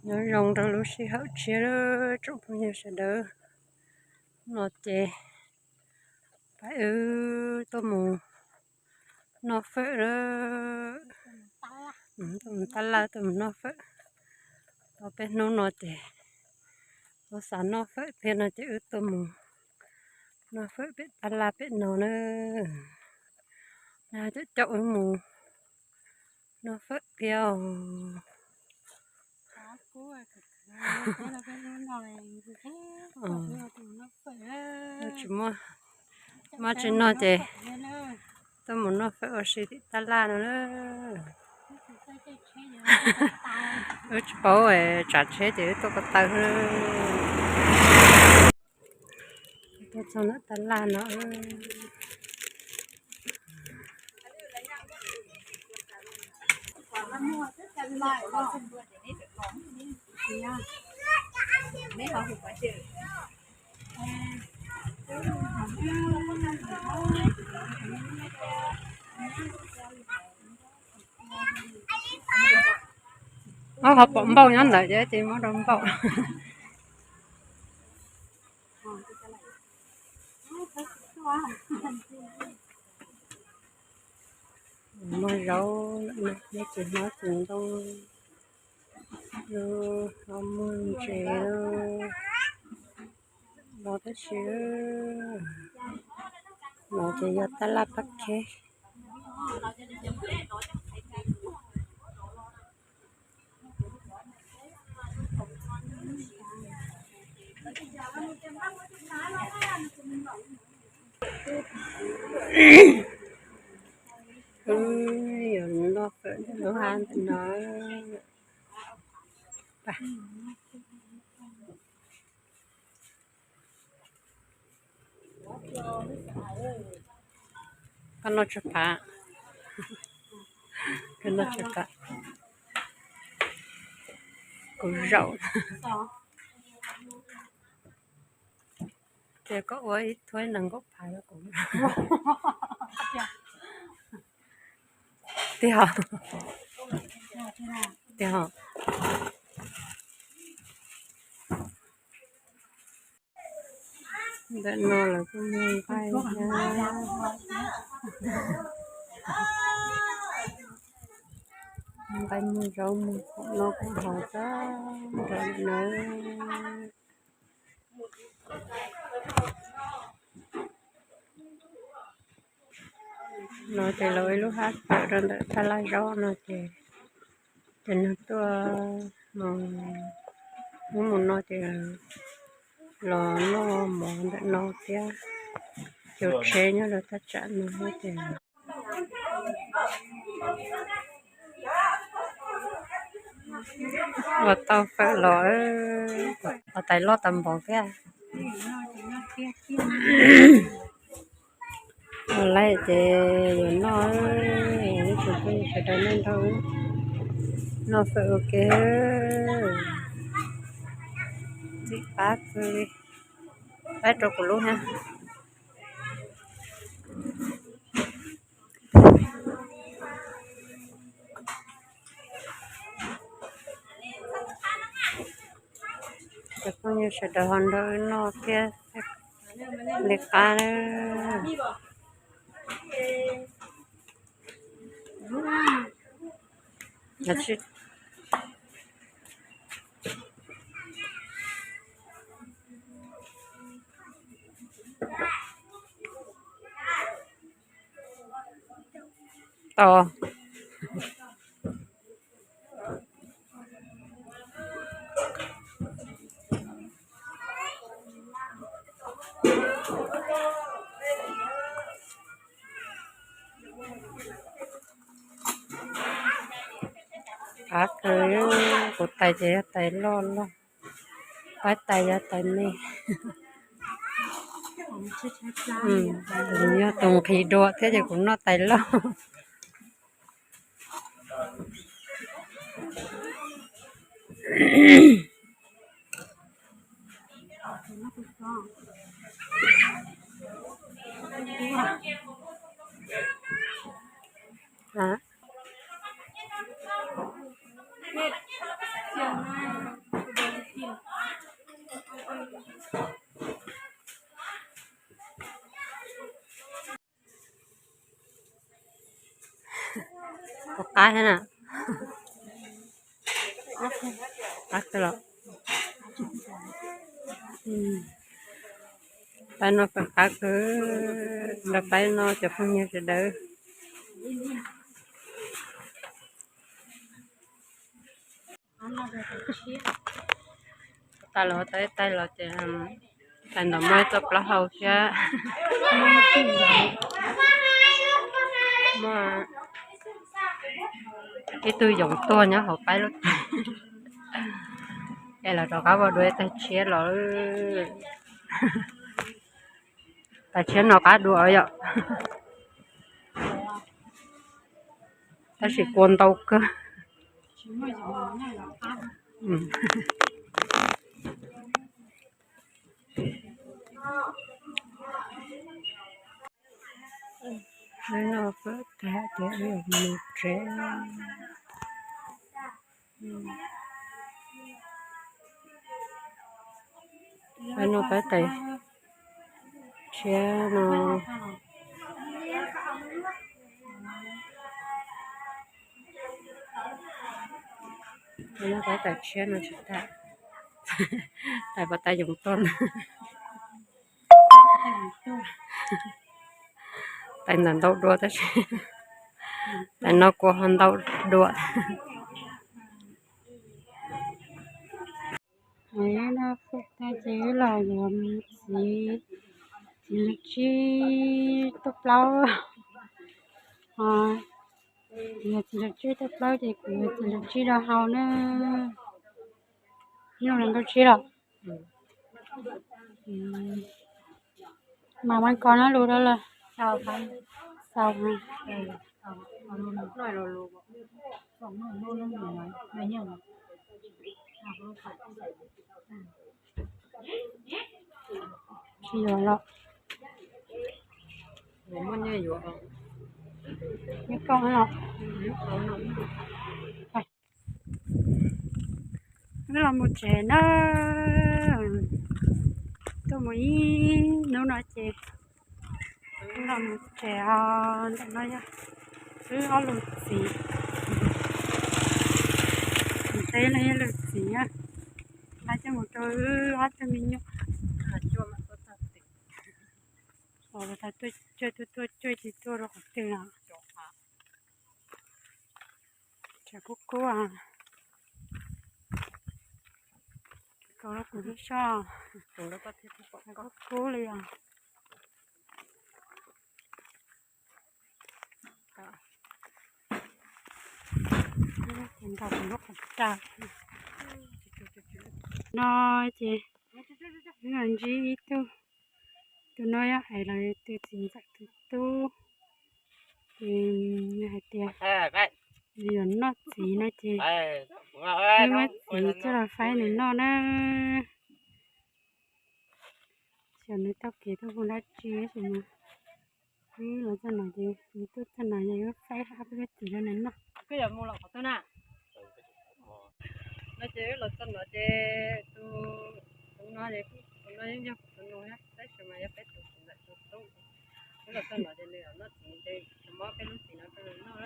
Nyob zoo rau lub sij hawm tshiab tsoom phooj ywg sawv daws. No ces pab wb tuaj mus noj fawm na. Tuaj mus tab laj tuaj mus noj fawm. Tau peb hnub no ces kuv xav noj fawm thiab no ces wb tuaj mus noj fawm pem tab laj pem no na. Na coj coj wb mus noj fawm thiab os. Tsis muaj, muaj tsis noj ces tuaj mus noj fawm ua si tim tab laj no na. Wb tsis paub tsav tsheb ces wb tuaj ko taw. Tuaj txog ntawm tab laj no. Ob qhov pom npauj nyob ntawd ces muab rau npauj. Muag zaub, neb tsis hmab tsis ntoo, los muag ntses los tab sis no ces yog tab laj pab kheb. Wb yuav noj fawm lub hab ntawm no. Koj noj tsawg phav? Koj noj tsawg phav? Kuv zaum. Ces koj ua ib thuab nees nkaum phav rau kuv. Tiag, tiag. Ntawm no lawv kuj muag nqaij thiab. Muag nqaij muag zaub muag khoom noj khoom haus tag nrho li na. No ces lawv ua ib lub hab tawm rau ntawm thaj laj zaub no ces, ces nws tuaj mus, hnub mus no ces los noj mov ntawm no thiab. Cov tsheb nyob rau thaj tsam no thiab ces ua tau fawm los, ua tais loj tas npaum thiab. Ua lawm ces yuav noj, ib tsoom phooj ywg sawv daws noj nrog, noj fawm ua ke. Ntxim qab kawg li, pab rau kuv lub thiab. Cov phooj ywg sawv daws ho nrog wb noj thiab li qab. Tau. Qab kawg, kuv tais ces yog tais loj loj, pab tais yog tais me. Yog tus nqhis dua thiab ces kuv noj tais loj. qab thiab na. Qab kawg los. Pab no pab qab kawg, nrog pab no cov phooj ywg sawv daws. Tag los tau ib taig los ces tais ntawm muaj ib txoj plaub hau thiab. Muaj ib tug yoov tuag nyob hauv paib lub tais. Es los rov qab ua dua ib taig tshiab los. Taig tshiab no qab dua yom. Tab sis kua ntau kawg. Hnub no peb tias mus tsev. Hnub no peb tais tshiab no. Hnub no peb tais tshiab no tsis tas. Tais pab tais yoov tuag na. Tais ntawm ntau dua tab sis tais no kua ho ntau dua. No peb tais ces los yuav txiv, txiv lawv tsib tuaj plaub. Yog txiv lawv tsib tuaj plaub ces kuv yuav txiv lawv tsib rau hau na. Nyob no nkauj tsib los. Mas mas kos no lus rau lawm. Xaus. Tsis yuav los. Nyob koj los. Wb los mus tsev na. Tuaj mus ib hnub no ces wb los mus tsev os. Ntawm no yog wb ob lus txiv. Tus teb no yog lus txiv na. Lawv coj mus rau wb ob tug me nyuam. Xav tuaj cuag tuaj tuaj cuag tsis tuaj rau qhov twg no. Tshav kub kub. Kaus rau kuv lub soj. Kub kub li os. Ces ntaus kuv lub qhov ras. No ces wb los ntsib ib tug, tus no yog hais lawv tus txiv ntxawm tus tub. Ces nws hais tias nws yuav noj txiv no ces wb muab txiv coj los faib nws noj na. Xyov nws taug kev tuaj hu dab tsi tab sis mas wb los txog no ces nws tuaj txog no ces wb faib ob peb lub txiv rau nws noj. Koj yuav mus los qhov twg na? No ces wb los txog no ces tus, tus no ces tus no yeej yog kuv tus nus thiab tab sis mas yog peb tus txiv ntxawm tus tub. Wb los txog no ces nws los noj txiv ces kuv muab peb lub txiv no rau nws noj.